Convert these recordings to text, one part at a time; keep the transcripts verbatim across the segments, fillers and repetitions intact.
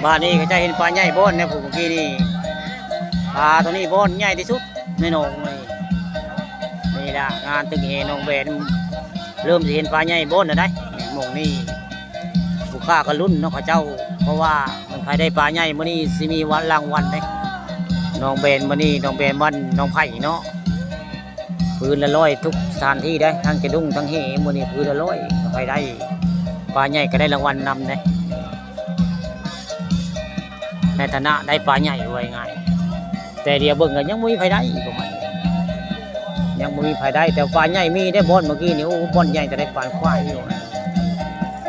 บ้านนี้เขาจะเห็นปลาใหญ่บ่อนเนี่ย ผมเมื่อกี้นี่ ปลาตัวนี้บ่อนใหญ่ที่สุดในหนองนี่ นี่ละงานตึกแหหนองแบน เริ่มจะเห็นปลาใหญ่บ่อนแล้วได้หม่องนี่ ผู้ค้าก็ลุ้นเนาะเขาเจ้า เพราะว่ามันใครได้ปลาใหญ่มื้อนี้สิมีวันรางวัลเด้ หนองแบนมื้อนี้ หนองแบนบ้านหนองไผ่เนาะ พื้นละร้อยทุกสถานที่ได้ ทั้งจะดุ้งทั้งเห มื้อนี้พื้นละร้อย ใครได้ปลาใหญ่ก็ได้รางวัลนำเด้ ในฐานะได้ปลาใหญ่ไว้ง่าย แต่เดี๋ยวเบิ่งกันยังบ่มีไผได้อีกประมาณนี้ ยังบ่มีไผได้ แต่ปลาใหญ่มีได้บ่อนเมื่อกี้นี่ โอ้ บ่อนใหญ่แต่ได้ปลาควายอยู่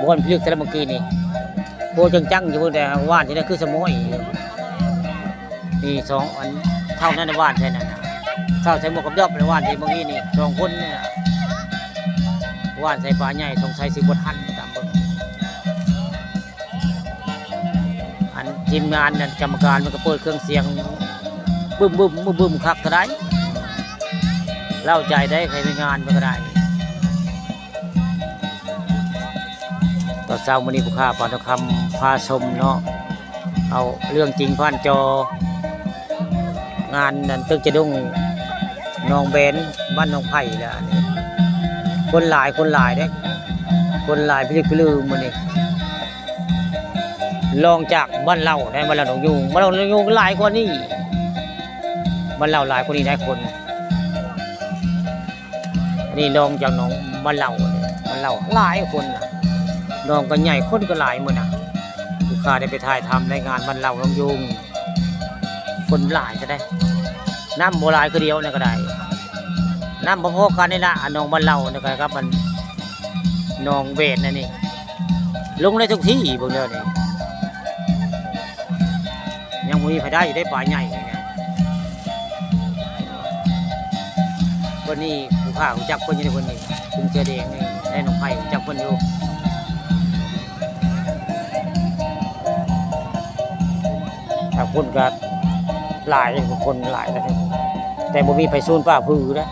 บ่อนพิลึกแต่ละเมื่อกี้นี่ โอ้ จังๆอยู่ แต่ว่านที่นั่นคือสมอยอยู่ นี่สองอันเท่านั้นว่านใช่นั่นน่ะ เท่าใส่หมวกกับดอบเลยว่านที่เมื่อกี้นี่ สองคนเนี่ย ว่านใส่ปลาใหญ่ สงสัยสิบ่ทันตามเบิ่ง อันทีมงานนั่นกรรมการมันก็เปิดเครื่องเสียง บึ้มบึ้มบึ้มบึ้มคักก็ได้ เล่าใจได้ใครมีงานมันก็ได้ ตอนเช้ามื้อนี้ผู้ค้าปานทองคำพาชมเนาะ เอาเรื่องจริงผ่านจอ งานนั้นตึกจะดุ้งหนองแบน บ้านหนองไผ่แล้วอันนี้ คนหลาย คนหลายเด้ คนหลายพิลึกพิลือมื้อนี้ รองจากบ้านเราได้ บ้านเราหนองยูง บ้านเราหนองยูงหลายกว่านี้ บ้านเราหลายกว่านี้ได้คน อันนี้รองจากหนองบ้านเราเนี่ย บ้านเราหลายคนน่ะ หนองก็ใหญ่ คนก็หลายมื้อน่ะ ผู้ค้าได้ไปถ่ายทำรายงานบ้านเราหนองยูง คนหลายจะได้ น้ำบ่หลายคือเดียวนี่ก็ได้ น้ำพอๆกันนี่ละ อันหนองบ้านเรานี่ก็ครับ มันหนองแบนนั่นนี่ ลงได้ทุกที่เบิ่งเด้อนี่ ยังบ่มีไผได้ ได้ปลาใหญ่นี่นะ คนนี้ผู้ข้ารู้จักคนอยู่ในคนนี้ กรุงเสือแดงนี่ ได้หนองไผ่รู้จักคนอยู่ ถ้าคนก็หลาย คนหลายนะ แต่บ่มีไผซูนปลาพื้อนะ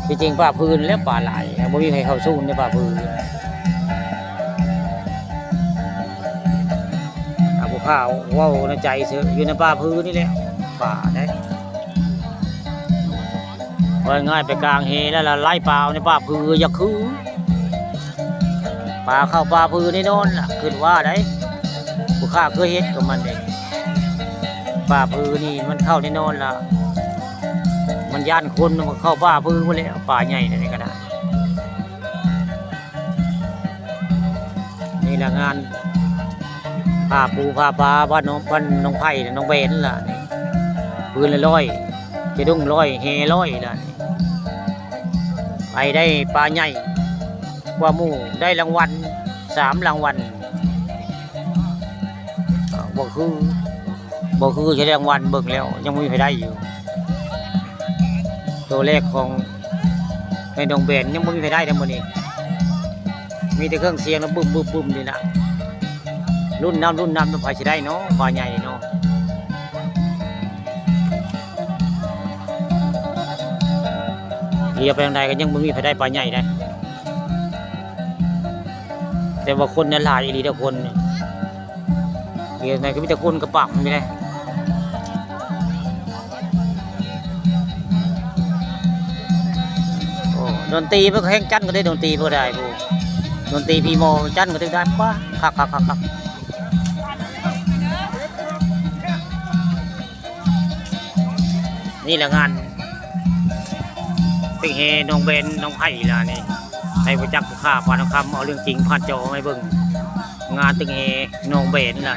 ที่จริงปลาพื้อนี่แหละปลาหลาย บ่มีไผเข้าซูนในปลาพื้อ อ่ะ ผู้ข้าเว้าในใจซื่อ อยู่ในปลาพื้อนี่แหละ ปลาได้ ว่าง่ายไปกลางเหแล้วล่ะ ไล่ปลาในปลาพื้อ อย่าคือ ปลาเข้าปลาพื้อแน่นอนล่ะ คิดว่าได้ ผู้ข้าเคยเฮ็ดกับมันเด้ ปลาพื้อนี่มันเข้าแน่นอนล่ะ มันย้านคน มันเข้าปลาพื้อหมดแล้ว ปลาใหญ่นี่ก็ได้ นี่ละงานผ้าปูผ้าปลาบ้านหนอง บ้านหนองไผ่น่ะ หนองแบนล่ะนี่ พื้นละร้อย จะดุ้งร้อย แหร้อยล่ะนี่ ไปได้ปลาใหญ่กว่าหมู่ ได้รางวัลสามรางวัล อ่า บ่คือ บ่คือจะได้รางวัล เบิ่งแล้วยังบ่มีไผได้อยู่ ตัวแรกของในหนองแบนยังบ่มีไผได้เด้อมื้อนี้ มีแต่เครื่องเสียงแล้วบึ้มบึ้มบึ้มนี่นะ ลุ้นนำ ลุ้นนำ ว่าไผสิได้เนาะ ปลาใหญ่เนาะ เลียวไปทางใดก็ยังบ่มีไผได้ปลาใหญ่ได้ แต่ว่าคนนั้นหลายอีหลีเด้อ คนนี่ เดี๋ยวไหนก็มีแต่คนกระป๋องนี่แหละ โอ้ ดนตรีเพิ่นก็แฮงจั่นก็ได้ ดนตรีเพิ่นก็ได้ ผู้ ดนตรีพีมอจั่นก็ได้ ได้ ป๊า คัก คัก คัก คัก นี่แหละงาน ตึกแหหนองแบนหนองไผ่ล่ะนี่ ให้รู้จักผู้ข้าปานทองคำ เอาเรื่องจริงผ่านจอมาให้เบิ่ง งานตึกแหหนองแบนล่ะ